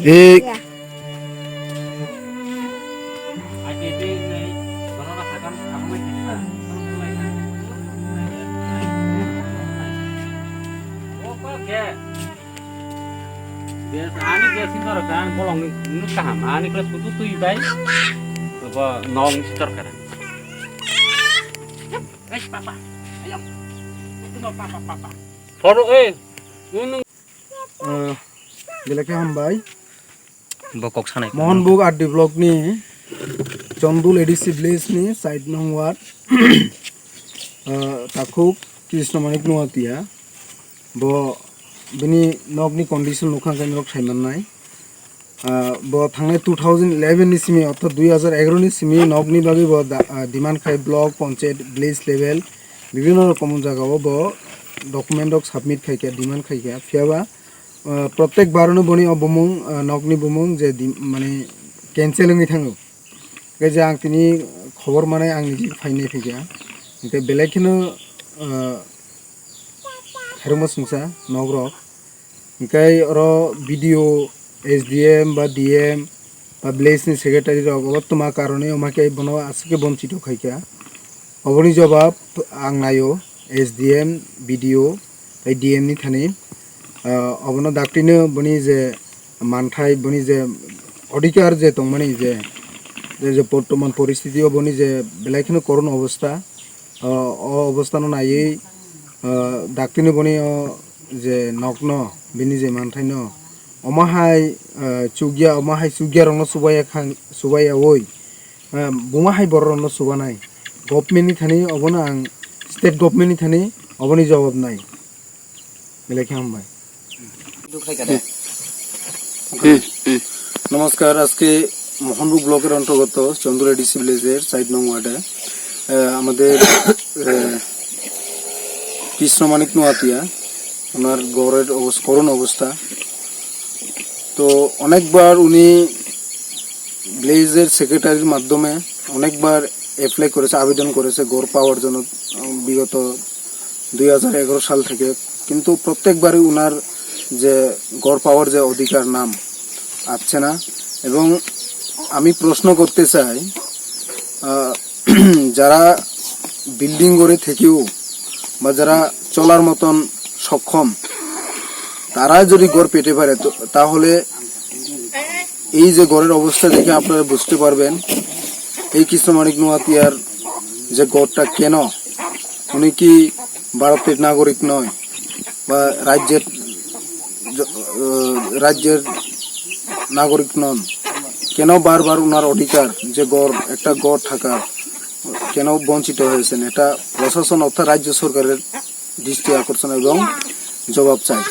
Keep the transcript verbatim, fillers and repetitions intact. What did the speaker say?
Eh. Ani gas ni dorkar, ani bolong ni kaham, ani kle sudu twi bai. Bo nong ni dorkar. Ei, papa. Ayo. Papa, papa. Poro, eh. Nung, nung. Ah, belai khe hambai. Bo kok sanai. Mohanbug R D block ni Chondul A D C village ni side nong ward. Ah, takhuk Krishna Manik Noatia. Bo bini nok ni condition nukha khe norok sai mannai. Ah, bo thangnai two thousand eleven ni simi, ortho dui hajar egaroh ni simi nokni bagwi bo da-, ah, demand khai block, panchayat, village level, bibhinno rokom jagao bo document rok submit khai kha, demand khai kha. Phiya ba, ah, protek barono boni o bumung, ah, nokni bumung je di-, mane cancel wngwi thango. Hwnkhe je ang tini khobor manai ang niji phainai phaikha. Hwnkhe belai kheno, ah, khairokma songsa nok rok. Hingke oro B D O, S D M ba D M ba village ni secretary rok obo tma karone omo khe bono aswk khe bonchito khaikha. Oboni jobab ang naio S D M, B D O tei D M ni thani. Ah, obono daktino boni je manthai, boni je odhikar je tongmani je, je, je bortoman poristiti o boni je belai kheno korun obostha, ah, o obostha no naiwi, ah, daktino boni o je nokno, bini je manthaino, omo hai, ah, chukya, omo hai chukya rokno chubaya khang, chubaya oi, ah, buma hai borok rokno chubanai. Government ni thani obono ang, state government ni thani oboni jobab nai. Belai khe hambai. নমস্কার, আজকে মোহনপুর ব্লকের অন্তর্গত চন্দুরা ডিসি ভিলেজের সাইড নং ওয়ার্ডে, আহ, আমাদের, আহ, কৃষ্ণ মানিক নোয়াতিয়া, ওনার ঘরের অবস-, করুণ অবস্থা। তো অনেকবার উনি ভিলেজের সেক্রেটারির মাধ্যমে অনেকবার অ্যাপ্লাই করেছে, আবেদন করেছে ঘর পাওয়ার জন্য, উম, বিগত দুই হাজার এগারো সাল থেকে, কিন্তু প্রত্যেকবারই উনার যে ঘর পাওয়ার যে অধিকার নাম আসছে না। এবং আমি প্রশ্ন করতে চাই, আহ, যারা বিল্ডিং করে থেকেও বা যারা চলার মতন সক্ষম, তারা যদি ঘর পেতে পারে, তো তাহলে এই যে ঘরের অবস্থা দেখে আপনারা বুঝতে পারবেন এই কৃষ্ণমাণিক নোয়াতিয়ার যে ঘরটা কেন, উনি কি ভারতের নাগরিক নয় বা রাজ্যের জ-, আহ, রাজ্যের নাগরিক নন, কেন বারবার ওনার অধিকার যে ঘর, একটা ঘর থাকার, কেন বঞ্চিত হয়েছেন, এটা প্রশাসন অর্থাৎ রাজ্য সরকারের দৃষ্টি আকর্ষণ এবং জবাব চাই।